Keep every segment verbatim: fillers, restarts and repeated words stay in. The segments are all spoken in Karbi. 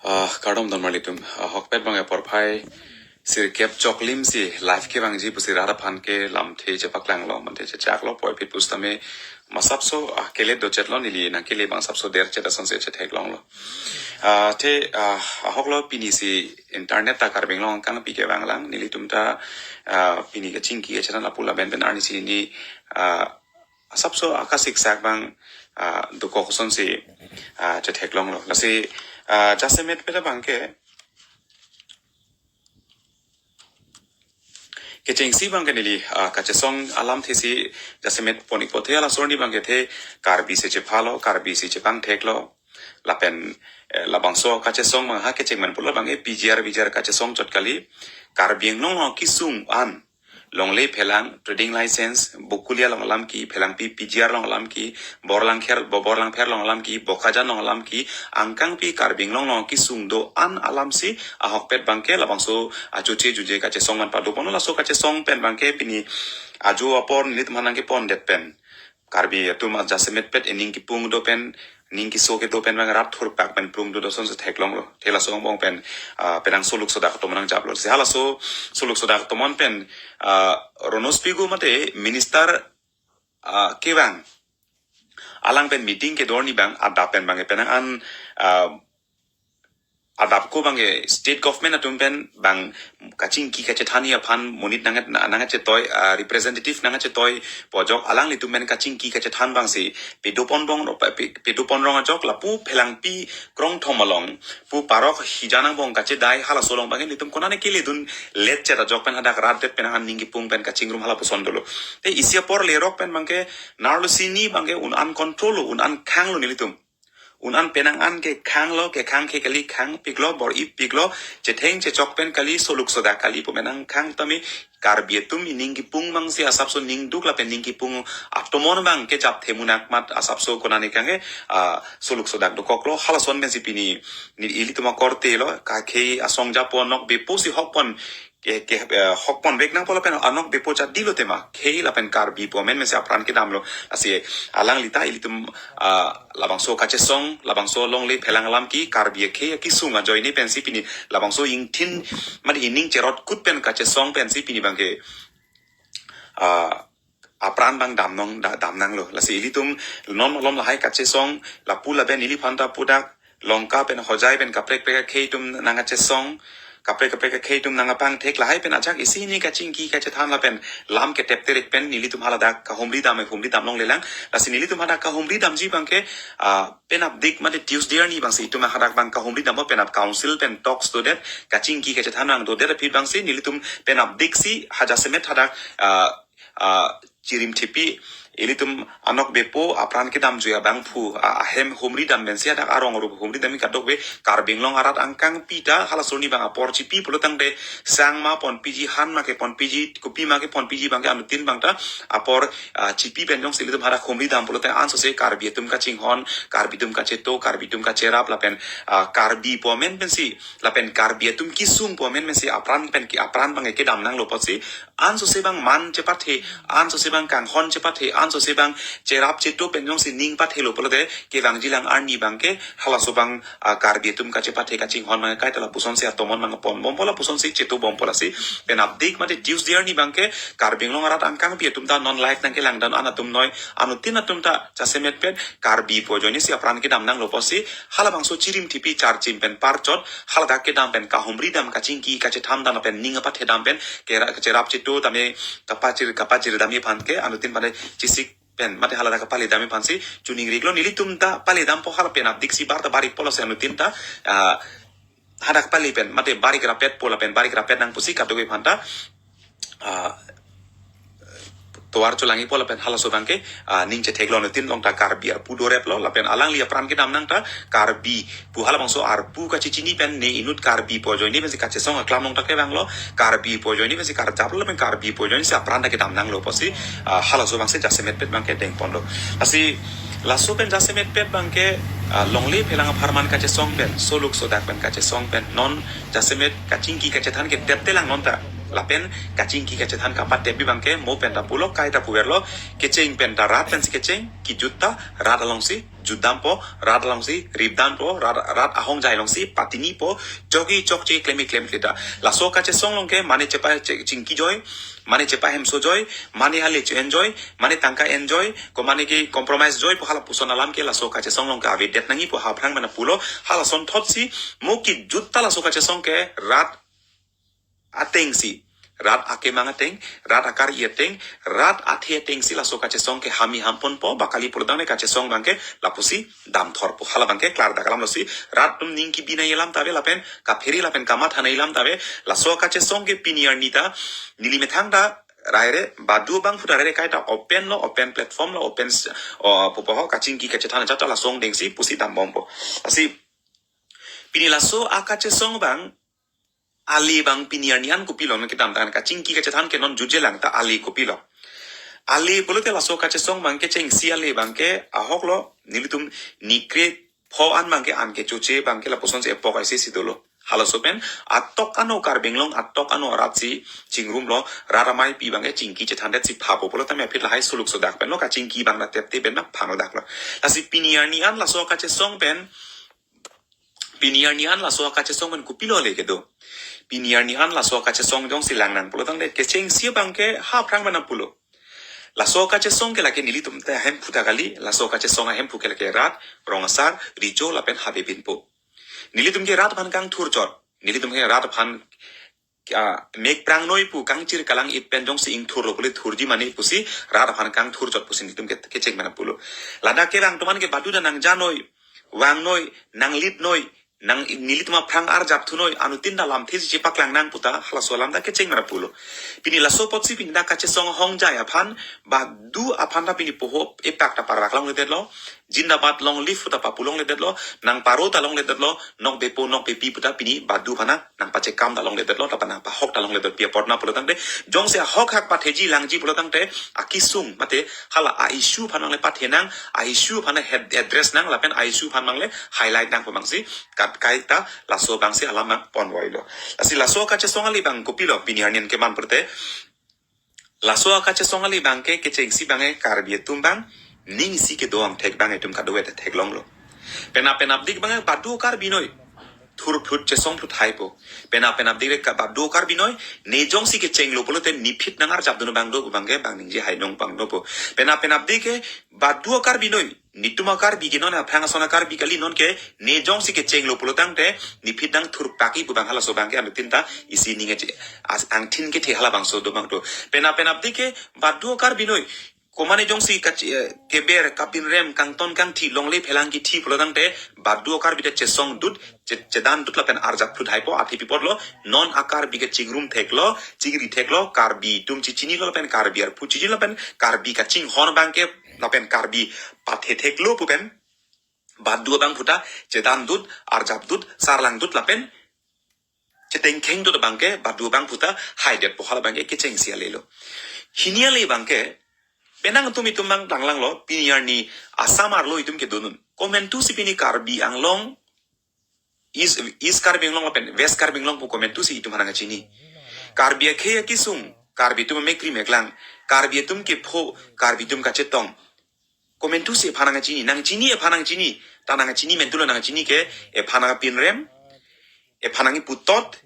Ah, kardom don marlitum. Ah, ahokpet bang apor phai sirkep choklim si live kevangji pusi rat aphan ke lamthe chepaklanglo, manthe chechaklo, puvoiphit pusitame masapso, ah, kelet dochetlo, neli nangkele bang sapso derchet asonsi chetheklonglo. Ah, te, ah, ahoklo, pini si internet ta Karbi Anglong angkangpi kevanglang, nelitum ta, ah, pini kachingki kachethan lapu lapen pen arnisi ni, ah, asapso akasiksak bang, ah, dokok asonsi, ah, chetheklonglo. Lasi, ah, jasemetpet abang ke, kechengsi bang ke neli, ah, kachesong alamthe si jasemet pon-ikpo, the halaso arni bang ke the Karbi si chephalo, Karbi si chepangtheklo. Lapen, eh, labangso kachesong bang ha kecheng man pulo bang ke P G R, V G R kachesong chot kali. Karbi Anglong along kesung an longle phelang, trading license, Bokolia along alam ke, phelangpi P G R along alam ke, Borlangkher, Bo-, Borlangpher along alam ke, Bokajan along alam ke, angkangpi Karbi Anglong along kesung do-an alamsi ahokpet bang ke labangso achoche juje kachesong man padoponlo. Laso kachesong pen bang ke pini ajo apor nelitum aphan nangkepondet pen Karbi atum ajasemetpet ening kipung do pen, ning keso kedo pen bang rat thurpak pen plung do asonsi theklonglo. The laso angbong pen, ah, penang soluk sodak atum nangjaplo. Si halaso soluk sodak atum pen, ah, Ronos Pegu mate minister, ah, kevang, alang pen meeting kedo arni bang adap pen bang penang an, ah, adap ko bang ke state government atum pen bang kachingki kachethanji aphan monit nang, nangkachetoi, ah, representative nangkachetoi pu ajok alanglitum pen kachingki kachethan bang si pedopon bong ro, pe-, pe-, pedopon rong ajok lapu phelangpi krongthom along pu parok hijan angbong kachedai halaso along bang ke nelitum konane keledun letchet ajok pen hadak rat det pen aning kipung pen kachingrum halapuson dolo. Te isi apor lerok pen bang ke narlo sini bang ke un-an control lo, un-an khanglo nelitum. Un-an penang an ke khanglo, kekhang ke kali, khangpiklo, bor-ipiklo, chetheng chechok pen kali, soluk sodak kali pu penang khang tame Karbi atum ening kipung bang si asapso ning duk lapen ning kipung atomon bang kejapthe munak mat asapso konane kang ke, ah, soluk sodak dokoklo, halason pen si pini, ni ilitum akorte lo, kakhei asong japo anok bepo si hokpon, ke, ke, eh, hokpon vek nangpo lapen anok bepo chadi lo tema, khei lapen Karbi pu amen pen si apran kedamlo. Lasi alangli ta ilitum, ah, labangso kachesong, labangso longle phelang alam ke Karbi akhei akesung ajoine pen si pini labangso ingthin mate ening cherot kut pen kachesong pen si pini bang ke, ah, apran bang damnong, da-, damnanglo. Lasi ilitum non malom lahai kachesong, lapu lapen neliphan ta pudak, Longka pen Hojai pen kaprek kaprek akhei atum nangkachesong, kaprek kaprek akhei atum nangkapangthek, lahai pen ajak isi hini kachingki kachethan lapen lam ketep terik pen nelitum haladak kahumri dam, humri damlonglelang. Lasi nelitum hadak kahumri damji bang ke, ah, penap dik mate Tuesday arni bang si itum hadak bang kahumri dampo, penap council pen talks dodet, kachingki kachethan nangdodet aphi bang si nelitum penap dik si ha jasemet hadak, ah, ah, chirim thipi, ilitum anok bepo apran kedamjui abangphu, ah, ahem humri dam pen si hadak arong arup humri dam kadokave Karbi Anglong arat angkangpi ta halaso arni bang apor chipi pulo tangte sang ma ponpiji, han ma keponpiji, kopi ma keponpiji bang ke anuttin bang ta apor, ah, chipi pen jongsi ilitum hadak humri dam pulote ansose Karbi atum kachinghon, Karbi atum kacheto, Karbi atum kacherap lapen, ah, Karbi pu amen pen si lapen Karbi atum kesung pu amen pen si apran pen ke apran bang ke kedamnanglo pusi ansose bang man chepathe, ansose bang kanghon chepathe, ansose bang cherap cheto pen jongsi ning pathelo pulote kevangjilang arni bang ke halaso bang, ah, Karbi atum kachepathe kachinghon bang kaita lapuson si atomon bang ponbompo, lapuson si chetobompo. Lasi penap dik mate Tuesday arni bang ke Karbi Anglong arat angkangpi atum ta non live nangkelang dam an atum noi, anuttin atum ta jasemetpet Karbi pu ajoine si apran kedamnanglo pusi halabangso chirim thipi charchim pen parchot, haladak kedam pen kahumri dam, kachingki kachethan dam pen ning apathe dam pen kera-, kacherap cheto tame kapachir, kapachir damji aphan ke anuttin pen chisik pen mate haladak kapale damji aphan si chuning riklo. Nelitum ta pale dampo, hala penap dik si bar ta bar-ikpo, lasi anuttin ta, ah, hadak pale pen mate bar-ik rapetpo lapen bar-ik rapet nang pusi kadokave aphan ta, ah, tovar cholangjipo lapen halaso bang ke, ah, ning chetheklo, anuttin along ta Karbi arpu doreplo lapen alangli apran kedamnang ta Karbi pu halabangso arpu kachechini pen ne inut Karbi pu ajoine pen si kachesong aklam along ta kevanglo, Karbi pu ajoine pen si karjaplo lapen Karbi pu ajoine si apran ta kedamnanglo pusi, ah, halaso bang si jasemetpet bang ke dengponlo. Lasi laso pen jasemetpet bang ke, ah, longle phelang apharman kachesong pen, soluk sodak pen kachesong pen non jasemet kachingki kachethan ke teptelang non ta. Lapen kachingki kachethan kapatep abang ke mo pen ta pulo, kaita puverlo, kecheng pen ta rat pensi kecheng, kijut ta rat alongsi jutdampo, rat alongsi ripdampo, rat, rat ahongjai alongsi patinipo, chokche chokche kleme klem kleta. Laso kachesong along ke mane chepa che-, chingki joi, mane chepa hemso joi, mane ale che-en joi, mane tangka en joi, ko mane ke compromise joi pu halapuson alam ke laso kachesong along ke avedet nangji pu ha aphrang mena pulo, halason thotsi mo kijut ta laso kachesong ke rat atengsi, rat akemang ateng, rat akar-i ateng, rat athe atengsi laso kachesong ke hami hamponpo, ba kali pulotangte kachesong abang ke lapusi damthorpo. Hala abang ke klardak alamlo si, rat atum ning kebi nangji alam ta ave lapen kaphere lapen kamatha nangji alam ta ave, laso kachesong ke pini arni ta neli methang ta raire, badu abangphu ta raire kaita open lo, open platform lo, open s-, o, pupo ho, kachingki kachethan ajat ta laso angdengsi pusi dambompo. Lasi pini laso akachesong abang, ale abang pini arni an kopilo, non kedamtang kachingki kachethan ke non jutjelang ta ale kopilo. Ale pulote laso kachesong abang kechengsi ale abang ke ahok lo, nelitum ni kre-pho an abang ke an kechoche abang ke lapusonsi epok aisi si dolo. Halaso pen atok ano Karbi Anglong, atok ano arat si chingrumlo, rat ameipi abang ke chingki chethandetsi phapo pulo tame aphi lahai suluk sodak pen lo kachingki abang ta tepte pen na phangdaklo. Lasi pini arni an laso kachesong pen, pini arni an laso kachesong pen kopilo le kedo. Pini arni an laso kachesong jongsi lang nang pulotangte kechengsi abang ke ha aphrang mena pulo. Laso kachesong ke lake nelitum te ahemphu ta kali, laso kachesong ahemphu ke lake rat, rong asar, richo lapen habe binpo. Nelitum ke rat aphan kangthurchot, nelitum ke rat aphan, ah, mek prangnoi pu kangchir kalang-it pen jongsi ingthurlo pule thurji mane pusi rat aphan kangthurchot pusi nelitum ke kecheng mena pulo. Ladak kevang atum an ke badu ta nangjanoi, vangnoi, nanglitnoi, nang nelitum aphrang arjap thunoi, anuttin ta lamthe si chepaklang nang pu ta halaso alam ta kecheng mena pulo. Pini laso apotsi pini dak kachesong ahongjai aphan, badu aphan ta pini poho epak ta parvak longledetlo, Zindabad Long Live pu ta papu longledetlo, nangparo ta longledetlo, nokbepo nokbepi pu ta pini badu aphan nangpachekam ta longledetlo, lapen nangpahok ta longledetpi apot na pulotangte, jongsi ahok hak patheji langji pulotangte, akesung mate hala a-issue aphan nangle pathe nang, a-issue aphan head address nang, lapen a-issue aphan nangle highlight nang pu abangsi, kat kaita laso abangsi alam nangponvoilo. Lasi laso kachesong ale abang kopilo pini arni an keman pulote, laso akachesong ale abang ke kechengsi abang ke Karbi atum abang ning isi kedo angthek abang itum kadokave ta theklonglo. Penap penapdik abang ke badu Karbi noi, thurphlut chesongphlut haipo. Penap penapdik ke badu Karbi noi, ne jongsi kechenglo pulote nephit nangarjapdun abang do pu abang ke bang ningje hai nong abang dopo. Penap penapdik ke badu Karbi noi, netum a-Karbi ke non aphrang ason a-Karbi kali, non ke ne jongsi kechenglo pulotangte nephit nangthurpakji pu abang halaso abang ke anuttin ta isi ning ache as angthin kethe halabangso do abang do. Penap penapdik ke badu Karbi noi, komane jongsi kach-, eh, keber, kapinrem, kangton kangthi, longle phelang kithi pulotangte badu Karbi ta chesongdut, che-, chedandut lapen arjapphlut haipo, aphi pi apotlo, non a-Karbi ke chingrum theklo, chingri theklo, Karbi atum chechinilo lapen Karbi arpu chechinilo lapen Karbi kachinghon abang ke lapen Karbi pathe theklo pu pen badu abangphu ta chedandut, arjapdut, sarlangdut lapen chetengkhengdut abang ke badu abangphu ta haidetpo, hala abang ke kechengsi alelo. Hini ale abang ke, penang atum itum abang langlanglo, pini arni Assam arlo itum kedodun. Komantusi pini Karbi Anglong, East, East Karbi Anglong lapen West Karbi Anglong pu komantusi itum aphan nangchini. Karbi akhei akesung, Karbi atum amek ri meklang, Karbi atum kepho, Karbi atum kachetong. Komantusi ephan nangchini, nangchini ephan nangchini, ta nangchini mentulo, nangchini ke ephan nangpinrem, ephan nangputot,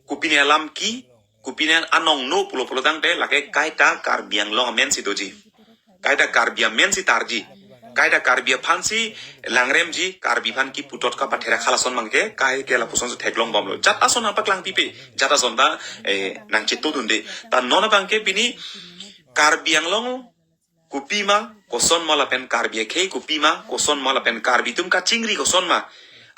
kopine alam ke, kopine anong no pulo pulotangte lake kaita Karbi Anglong amensi doji. Kaita Karbi amensi tarji. Kaita Karbi aphansi langremji, Karbi aphan keputot kapatherak halason abang ke, kai ke lapusonsi theklongbomlo. Jat ason nangpaklang pipe, jat ason ta, eh, nangchetodunde. Ta non abang ke pini Karbi Anglong kopima, kosonma lapen Karbi akhei kopima, kosonma lapen Karbi atum kachingri kosonma.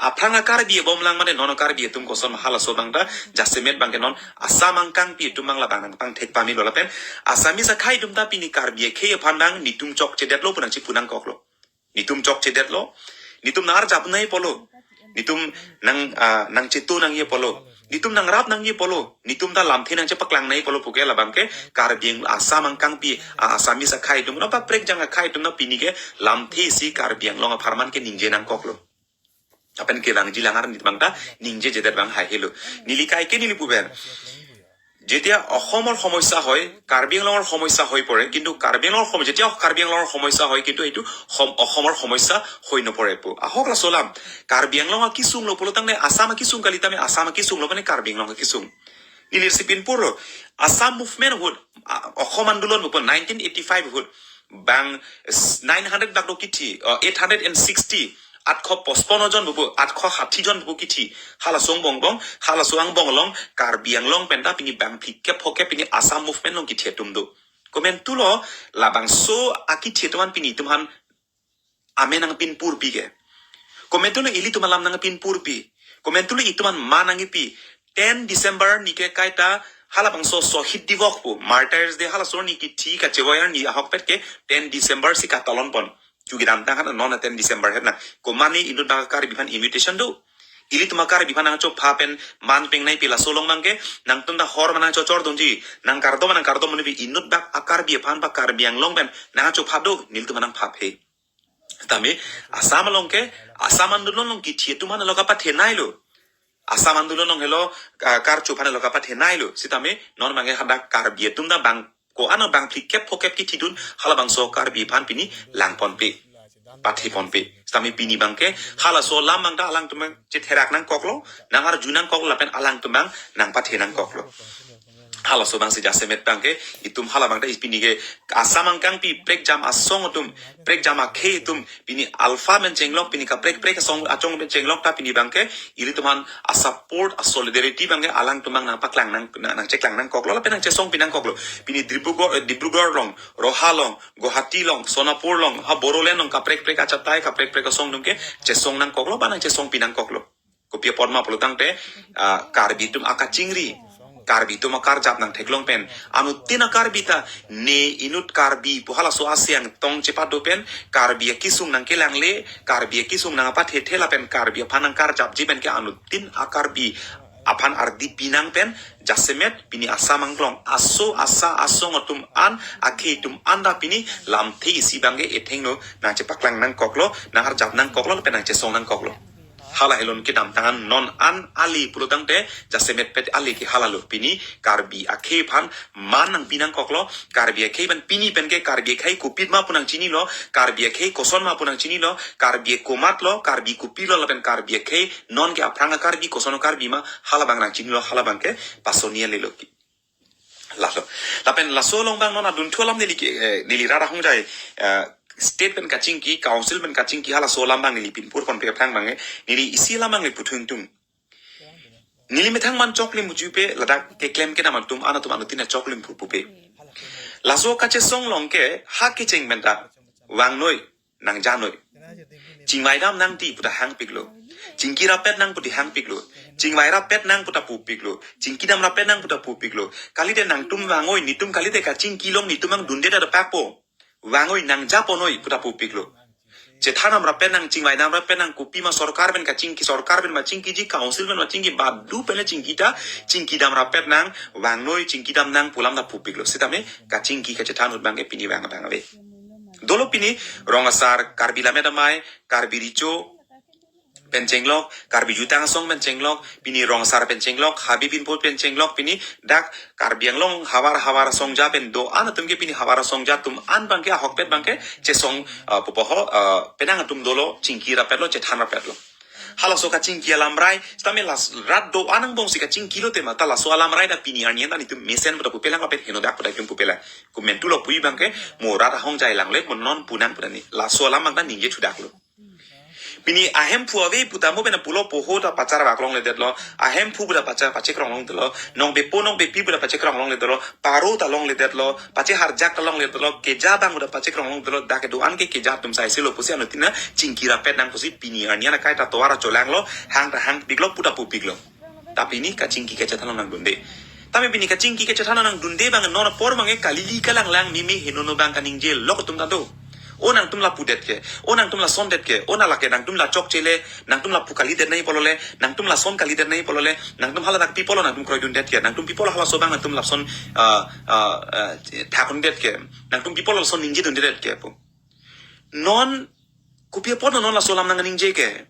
Aphrang a-Karbi abomlang mane non a-Karbi atum kosonma halaso abang ta, jasemet abang ke non Assam angkangpi atum abang labang nangpangthek pamelo lapen Assamese akhei atum ta pini Karbi akhei aphan abang netum chokchedetlo pu nangchipu nangkoklo. Netum chokchedetlo, netum nangarjap nangji apotlo, netum nang, ah, nangcheto nangji apotlo, netum nangrap nangji apotlo, netum ta lamthe nangchepaklang nangji apotlo puke labang ke Karbi Ang-, Assam angkangpi, ah, Assamese akhei atum, non paprek jang akhei atum ta pini ke lamthe si Karbi Anglong apharman ke ningje nangkoklo. Lapen kevangji langar netum abang ta ningjejedet abang haihelo. Neli kaike neli pupen, যেতিয়া অসমৰ সমস্যা হয়, কাৰ্বি আংলঙৰ সমস্যা হৈ পৰে, কিন্তু কাৰ্বি আংলঙৰ সমস্যা, যেতিয়া কাৰ্বি আংলঙৰ সমস্যা হয়, কিন্তু এইটো সম-, অসমৰ সমস্যা হৈ নপৰে। পো-, আহক লাচোলাম, কাৰ্বি Anglong akisung lo pulo tangte Assam akisung kali, tame Assam akisung lo mane Karbi Anglong akisung. Neli si pinpur lo, Assam movement ahut, a, Assam আন্দোলন ahut, nineteen eighty five ahut, bang s-, nine hundred bak do kithi, uh, eight hundred and sixty, আঠশ পঁচপন্ন জন bubu, আঠশ ষাঠি জন bubu kithi, halaso angbong bong, halaso angbong along, Karbi Anglong penta pini bang phlikep phokep pini Assam movement along kithi atum do. Komantu lo, labangso akithi atum an pini itum aphan amen nangpinpurpi ke. Komantu lo ilitum alam nangpinpurpi. Komantu lo itum an ma nangkipi. Ten December arni ke kaita halabangso Shohid Divos pu, Martyrs Day halaso arni kithi kachevoi arni ahokpet ke ten December si katalon pon. Chugi damtang kan non ten December het na. Komane inut bang Karbi aphan invitation do. Ilitum Karbi aphan nangchopha pen man pengnei pi laso along bang ke, nangtum ta hor ma nangchochor dungji, nangkardom ma nangkardom mane pi inut bak a Karbi aphan ba Karbi Anglong pen nangchopha do, nelitum nangpha phe. Tame, Assam along ke, Assam andolon along kithi atum an lo kapathenei lo. Assam andolon along helo, ah, karcho aphan lo kapathenei lo. Sitame, non bang ke hadak Karbi atum ta bang ko-an bang phlikep phokep kithidun, halabangso Karbi aphan pini langponpe, patheponpe. Sitame pini bang ke, halaso alam bang ta alangtum bang chetherak nangkoklo, nangarju nangkoklo lapen alangtum bang nangpathe nangkoklo. Halaso bang si jasemet bang ke, itum hala bang ta pini ke, Assam angkang pi prekjam asong atum, prekjam akhei atum, pini alpha men chenglok, pini kaprek prek asong achong men chenglok ta pini bang ke, ilitum aphan a support, a solidarity bang ke alangtum bang nangpaklang nang, nang, nangcheklang nangkoklo, lapen nangchesongpi nangkoklo. Pini Dibrugarh, eh, Dibrugarh along, Roha along, Guwahati along, Sonapur along, ha Bodoland along, kaprek prek achatai, kaprek prek asong atum ke, chesong nangkoklo, ba nangchesongpi nangkoklo. Kopi apot ma pulo tangte, ah, Karbi atum akachingri, Karbi atum akarjap nangtheklong pen, anuttin a Karbi ta, ne inut Karbi pu halaso aseng tong chepado pen, Karbi akisung nangkelangle, Karbi akisung nangpathethe lapen Karbi aphan nangkarjapji pen ke anuttin a Karbi aphan ardi pinang pen, jasemet pini Assam anglong aso asa asong atum an, akhei atum an ta pini lamthe isi bang ke ethengno nangchepaklang nangkoklo, nangarjap nangkoklo, lapen nangchesong nangkoklo. Hala helon kedamtang an non an ali pulo tangte, jasemet pet ali ke hala lo, pini Karbi akhei aphan man nangpi nangkoklo, Karbi akhei aphan pini pen ke Karbi akhei kopima pu nangchinilo, Karbi akhei koson ma pu nangchinilo, Karbi komat lo, Karbi kopi lo, lapen Karbi akhei non ke aphrang a Karbi koson a Karbi ma, hala bang nangchinilo, hala bang ke pasoniya lelo ki. Laso. Lapen laso along bang non adunthu alam neli ke, eh, neli rat ahongjai, eh, state pen kachingki, council pen kachingki, halaso alam bang neli pinpurponpe aphrang bang, eh, neli isi alam bang neli puthun tum. Neli methang man choklim ujupe ladak keklem kedam atum an atum anuttin ta choklim pu pupe. Laso kachesong along ke ha kecheng pen ta vangnoi, nangjanoi. Chingvaidam nangti puta hangpiklo. Chingki rapet nang puti hangpiklo. Chingvai rapet nang puta pupiklo. Chingkidam rapet nang puta pupiklo. Kalite nangtum vangoi, netum kalite kachingki along netum angdunde ta pakpo. Vangoi nangjaponoi puta pupiklo. Chethandam rapet nang, chingvaidam rapet nang, kopima sorkar pen kachingki, sorkar pen ma chingkiji, council pen ma chingki, badu pen le chingki ta, chingkidam rapet nang, vangnoi, chingkidam nang pu alam ta pupiklo. Sitame kachingki kachethan ahut bang ke pini bang bang ave. Dolo pini rong asar, Karbi Lammet Amei, Karbi Recho pen chenglok, Karbi Jutang Asong pen chenglok, pini rong asar pen chenglok, Habe Binpot pen chenglok, pini dak Karbi Anglong havar havar asongja pen do-an atum ke pini havar asongja atum an bang ke ahokpet bang ke chesong, ah, pupo ho, ah, penang atum dolo, chingki rapetlo, chethan rapetlo. Halaso kachingki alamrai, sitame las rat do-an angbong si kachingki lo tema, ta laso alamrai ta pini arni an ta netum mesen puta pupelang lapen henodak puta itum pupelang. Komantu lo pu bang ke, mo rat ahongjai langle, mo non pu nang puta ni. Laso alam bang ta ningje thudaklo. Pini ahemphu ave puta mo pen pulo poho ta pachar bak longledetlo. Ahemphu puta pachar pachekrong longledetlo. Nongbepo nongbepi puta pachekrong longledetlo. Paro ta longledetlo. Pacheharjak ta longledetlo. Keja bang puta pachekrong longledetlo. Dak kedo-an ke keja atum sai selo pusi anuttin ta chingki rapet nang pusi pini arni an kaita tovar cholanglo. Hang ta hangpiklo puta pupiklo. Ta pini kachingki kachethan along nangdunde. Tame pini kachingki kachethan along nangdunde bang non apor bang ke kali li kalang lang mimi henono bang kaningje lok atum ta do. O nangtum la pudet ke, o nangtum la sondet ke, o na lake nangtum la chokche le, nangtum la pu kalidet nai pulo le, nangtum la son kalidet nai pulo le, nangtum haladak pi pulo nangtum kroidundet ke, nangtum pi pulo halaso bang nangtum lason, ah, ah, ah, thakdundet ke, nangtum pi pulo lason ningjedundet ke pu. Non, kopi apot non laso alam nangningje ke.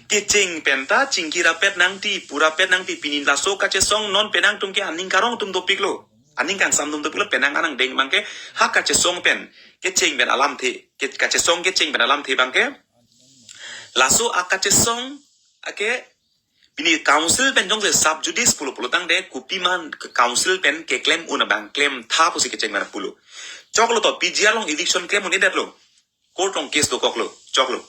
Kecheng pen ta chingki rapet nangji, pu rapet nangji, pini laso kachesong non penang atum ke aning karong atum dopiklo. Aning kangsam atum dopiklo, penang anang deng abangke ha kachesong pen kecheng pen alamthe, ke, kachesong kecheng pen alamthe abangke. Laso akachesong ake pini council pen jongsi sub judice pulo pulo tangte kopi ma council pen keklem un abang klemtha pusi kecheng pen pulo. Choklo to, P G R along eviction klem un-edetlo. Court along case dokoklo, choklo.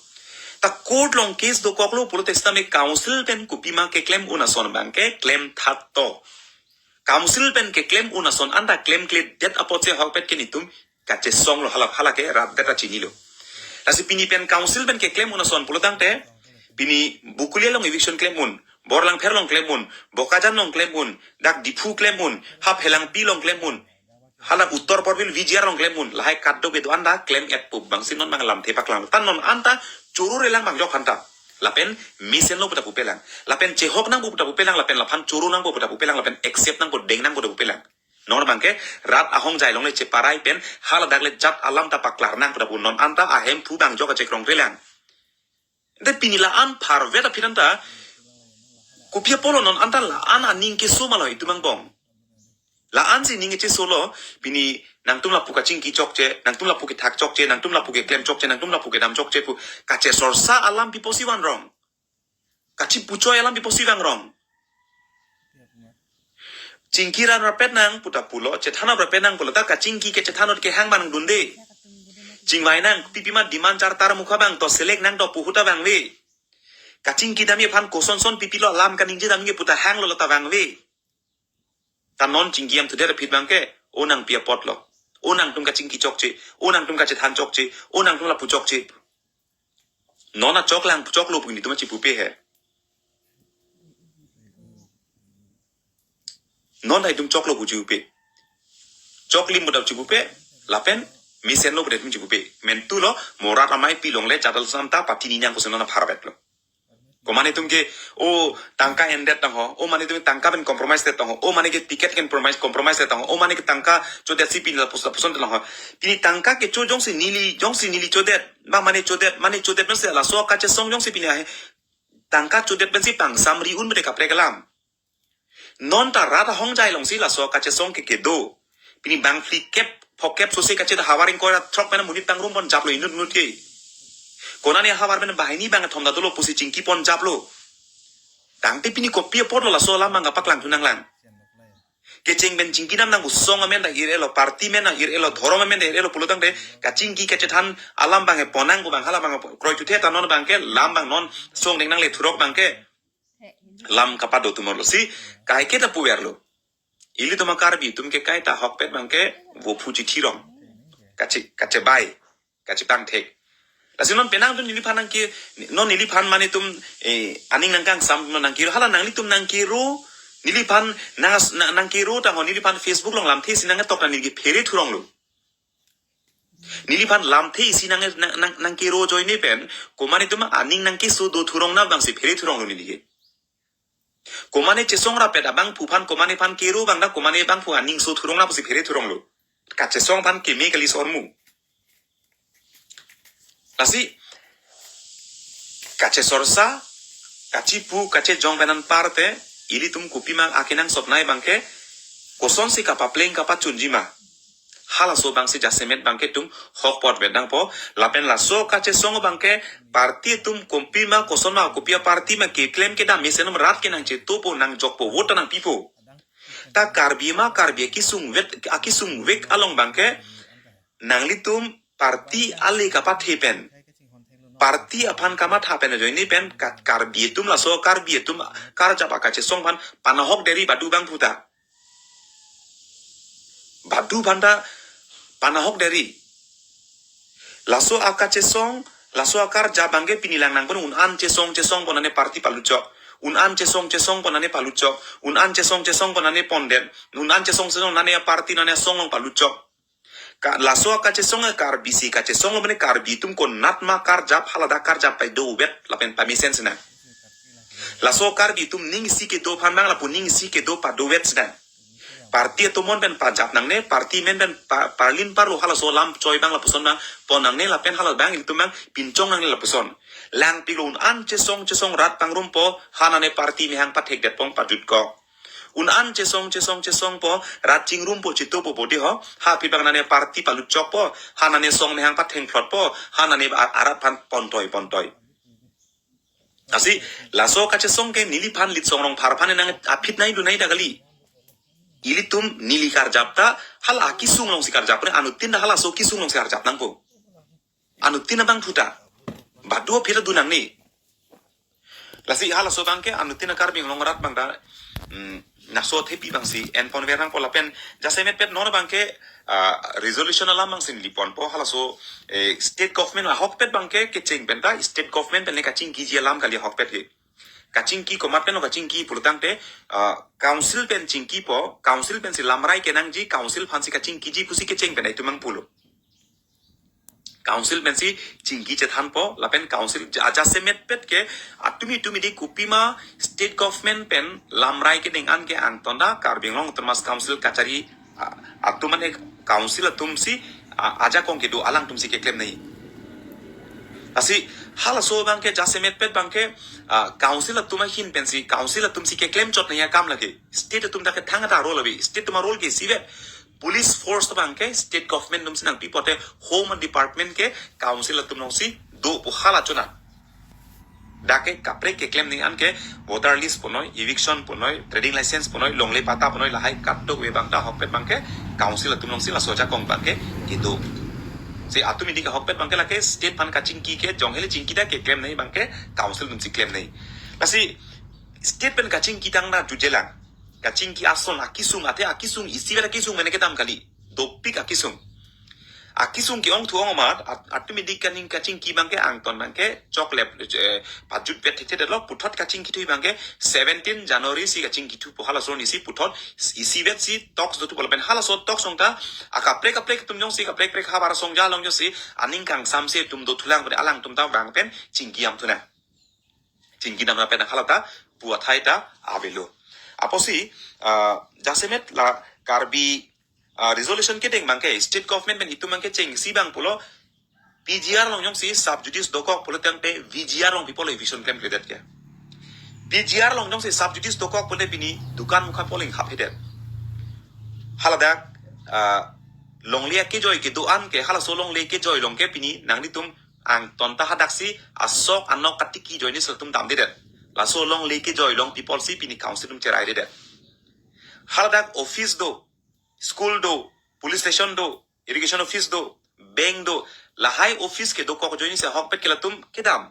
Ta court along case dokoklo pulote sitame council pen kopi ma keklem un ason abangke klemtha to. Council pen keklem un ason anta klemkledet apotsi ahokpet ke netum kachesonglo, hala, hala ke rat det ta chinilo. Lasi pini pen council pen keklem un ason pulo tangte, pini Bokolia along eviction klem un, Borlangpher along klem un, Bokajan along klem un, dak Diphu klem un, ha Phelangpi along klem un, hala Uttar Porbil V G R along klem un, lahai kadokave do-an ta klem-etpo abangsi non abang lamthe paklang. Ta non anta choro relang abang jok aphanta, lapen mesenlo pu ta pupelang, lapen chehok nangpo pu ta pupelang, lapen laphan choro nangpo pu ta pupelang, lapen accept nangpo, deng nangpo pu ta pupelang. Non abangke rat ahongjai along le cheparai pen haladak le jat alam ta paklar nang pu ta pu, non anta ahemphu abang jok kachekrong relang. Ante pini la-an pharvet aphi anta, kopi apotlo non anta la-an aning keso malo itum angbong. La-ansi ning kechesolo, pini nangtum lapu kachingki chokche, nangtum lapu kethak chokche, nangtum lapu keklem chokche, nangtum lapu kedam chokche pu kachesorsa alam pi apotsi vangrong? Kachipuchoi alam pi apotsi vangrong? Chingki ran rapet nang pu ta pulo, chethan rapet nang pulo, ta kachingki kachethan kehang abang dunde. Chingvai nang, pipi ma demand chartar mukha abang to select nang to pu ahut ta vangve. Kachingki damji aphan kosonson pipilo alam kaningje damji pu ta hanglo ta vangve. Ta non chingki amthudet aphi abangke, o nangpi apotlo, o nangtum kachingki chokche, o nangtum kachethan chokche, o nangtum lapu chokche. Non achoklang choklo pu netum chipupe he. Non ta itum choklo pu chipupe. Choklim pu ta chipupe, lapen mesenlo pu ta itum chipupe. Mentulo, mo rat amei pi along le jat alam ta patini nang pusi non apharvetlo. Komane itum ke, o tangka endet tangho, o mane itum tangka pen compromise det tangho, o mane ke ticket pen compromise, compromise det tangho, o mane ke tangka chodetsi pini lapuson, lapuson tangho. Pini tangka kecho jongsi neli, jongsi neli chodet, ma mane chodet, mane chodet masi laso kachesong jongsi pini ahe tangka chodet pensi pangsamri un pu te kaprek alam. Non ta rat ahongjai alongsi laso kachesong ke kedo. Pini bang phlikep, phokep sose kachethak havar ingkoi ra throk pen monit pangrum pon japlo inut inut ke. Konane havar pen banghini bangkethom ta dolo pusi chingki pon japlo. Tangte pini kopi apotlo laso alam abang kapaklang thu nanglang? Kecheng pen chingki dam nang, asong amen ta ir-elo, party amen ta ir-elo, dhorom amen ta ir-elo pulo tangte kachingki kachethan alam abang pon nang pu abang hala abang kroithu the, ta non abangke lam abang non song deng nangle thurok abangke lam kapado tumor lo si, kaike ta puverlo. Ilitum a-Karbi atum ke kaita ahokpet abangke vophu chithi rong. Kache, kachebai, kachepangthek. Lasi non penang atum neliphan nangke, non neliphan mane itum, eh, aning nangkangsam non nangkero, hala nanglitum nangkero, neliphan nang, nang, nangkero tangho, neliphan Facebook along lamthe si nangketok ta neli ke phere thuronglo. Neliphan lamthe isi nang, nang, nang, nangkero ajoine pen, komane itum aning nangkeso do thurong na abangsi phere thuronglo neli ke. Komane chesong rapet abangphu aphan, komane aphan kero abang ta komane abangphu aning so thurong na pusi phere thuronglo. Kachesong aphan keme kali sormu. Lasi kachesorsa, kachipu, kachejong pen anparte, ilitum kopi ma akenangsot nai abangke, kosonsi kapapleng kapachunji ma. Halaso abangsi jasemet abangke itum hok apot vet nangpo, lapen laso kachesong abangke party atum kopi ma koson ma kopi a-party ma keklem kedam mesen atum rat ke nangchetopo, nangjokpo, vote ta nangpipo. Ta Karbi ma Karbi akesung vet, akesung vek along abangke nanglitum party ale kapathe pen, party aphan kamatha pen ajoine pen ka-, Karbi atum, laso Karbi atum karjap akachesong aphan panahok deri badu abangphu ta. Badu aphan ta panahok deri. Laso akachesong, laso akarjap abangke pini lang nangpon un-an chesong chesong pon nane party paluchok. Un-an chesong chesong pon nane paluchok. Un-an chesong chesong pon nane pondet. Un-an chesong chesong nane party nane asong along paluchok. Ka, laso akachesong Karbi si kachesong lo mane Karbi atum konat ma karjap haladak karjap pado vet lapen pamesen sinang. Laso Karbi atum ning isi kedo aphan abang lapu ning isi kedo pado vet sinang. Party atum amen pen pajap nangne, party amen pen pa-, parlin parlo halaso alam choi abang lapuson abang pon nangne lapen hala abang ilitum abang pinchong nangne lapuson. Langpiklo un-an chesong chesong rat pangrumpo, ha nane party mehang pathekdetpo, pajutkok. Un-an chesong chesong chesongpo, rat chingrumpo, chitopo bodi ho, ha aphi abang nane party palutchokpo, ha nane song mehang pathengphlotpo, ha nane a-, arat aphan pontoi pontoi. Lasi, laso kachesong ke neliphan Litsong Rongphar aphan nang aphi nai dunai da kali. Ilitum neli karjap ta, hala akesung alongsi karjap, anuttin ta halaso kesung alongsi karjap nangpo. Anuttin abang thu ta. Badu aphi ta dun nangne. Lasi halaso abang ke anuttin a Karbi Anglong arat abang ta, hmm, laso athepi abangsi enponver nangpo lapen jasemetpet non abang ke, ah, resolution alam abangsi neli ponpo halaso, eh, state government ahokpet abang ke kecheng pen ta state government pen le kachingkiji alam kali ahokpet ke. Kachingki komat pen lo kachingki pulotangte, ah, council pen chingkipo, council pensi lamrai kenangji, council aphansi kachingkiji pusi kecheng pen itum abang pulo. Council pensi chingki chethanpo, lapen council ja-, ajasemetpet ke atumi tumi di kopima state government pen lamrai kedeng an ke angton ta Karbi Anglong Autonomous Council kachari, a, atum mane council atumsi, a, ajakong kedo alangtumsi keklem nai. Lasi halaso abang ke jasemetpet abang ke, a, council atum ahin pensi, council atumsi keklem chot nai akam lake. State atum ta ke thang ta role ave, state atum a role ke isivet. Police force abang ke state government atumsi nangpipo te Home Department ke council atum alongsi dopo hala chona. Dak ke kaprek keklem nai an ke voter list punoi, eviction punoi, trading license punoi, longle patta punoi, lahai kadokave abang ta ahokpet abang ke council atum alongsi laso ajakong abang ke kedo. Si atum idik ahokpet abang ke lake state aphan kachingki ke, jong hele chingki ta keklem nai abang ke council atumsi klem nai. Lasi state pen kachingki tang na jujelang. Kachingki ason akesung, athe akesung, isivet akesung mene kedam kali. Dopik akesung. Akesung ke-ong thu-ong amat, at-, atumi di kaning kachingki abang ke angton abang ke choklep, eh, pajut vet thekthedetlo, puthot kachingki thu abang ke seventeen January si kachingki thupo halaso arnisi puthot isivet si talks dothupo lapen halaso talks along ta akaprek kaprek atum jongsi kaprek kaprek havar asong ja along jongsi aning kangsamse atum dothulang pen alangtum ta vang pen chingki dam thunang. Chingki dam lapen hala ta pu athai ta avelo. Apotsi, ah, jasemet la Karbi, ah, resolution kedeng abang ke state government pen itum abang ke chengsi abang pulo P G R along jongsi sub judice dokok pulotangte V G R along pipo lo eviction klemkledet ke. P G R along jongsi sub judice dokok pulote pini dukan mukha polling haphedet. Haladak, ah, longle akejoi kedo an ke halaso longle kejoi along ke pini nanglitum angton ta hadaksi asok anok katiki ajoine si latum damdedet. Laso longle kejoi along pipo si pini council atum cheraidedet. Haladak office do, school do, police station do, irrigation office do, bank do, lahai office kedokok ajoine si ahokpet ke latum kedam.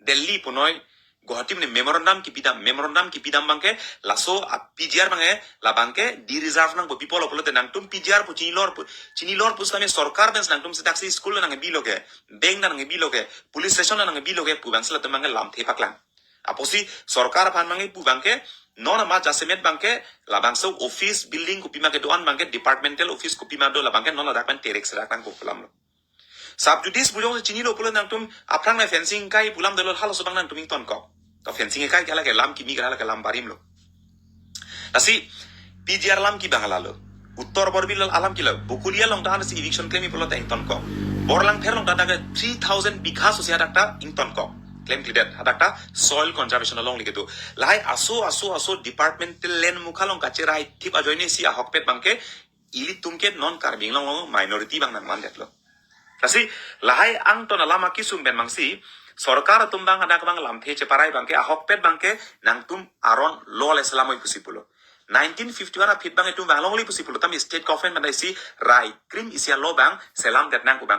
Delhi punoi, Guwahati mene memorandum kipidam, memorandum kipidam abang ke, laso a P G R abang ke, labang ke de-reserve nangpo, pipo lo pulote nangtum P G R pu chinilor pu, chinilor pusitame sorkar pen nangtum sedaksi school nangbi lo ke, bank nangbi lo ke, police station nangbi lo ke pu abangsi latum abang ke lamthe paklang. Apotsi sorkar aphan abang ke pu abang ke, non amat jasemet abang ke, labangso office building kopima kedo an abang ke, departmental office kopima do labang ke, non ladak pen terek serak nangpo pu alam lo. Sub judice pu jongsi chinilo pulo nangtum aphrang le fencing kai pu alam dolo halaso abang nangtum ingtonkok. To fencing kai ke lake lam kimi ke lake lam barim lo. Lasi P G R alam ke abang lalo. Uttar Borbil alam ke lo. Bokolia along ta ansi eviction klem pulote ingtonkok. Borlangpher along ta dak three thousand bigha so si hadak ta ingtonkok. Klemkledet hadak ta soil conservation alongle kedo. Lahai aso aso aso departmental land mukha along kacherai thip ajoine si ahokpet abang ke ilitum ke non Karbi Anglong along minority abang nangmandetlo. Lasi lahai angton alam akesung pen abangsi sorkar atum abang hadak abang lamthe cheparai abang ke ahokpet abang ke nangtum aron lo le selamoi pusi pulo. Nineteen fifty-one aphi abang itum abang longle pusi pulo tame state government abang isi rai krim isi alo abang selamdet nang pu abang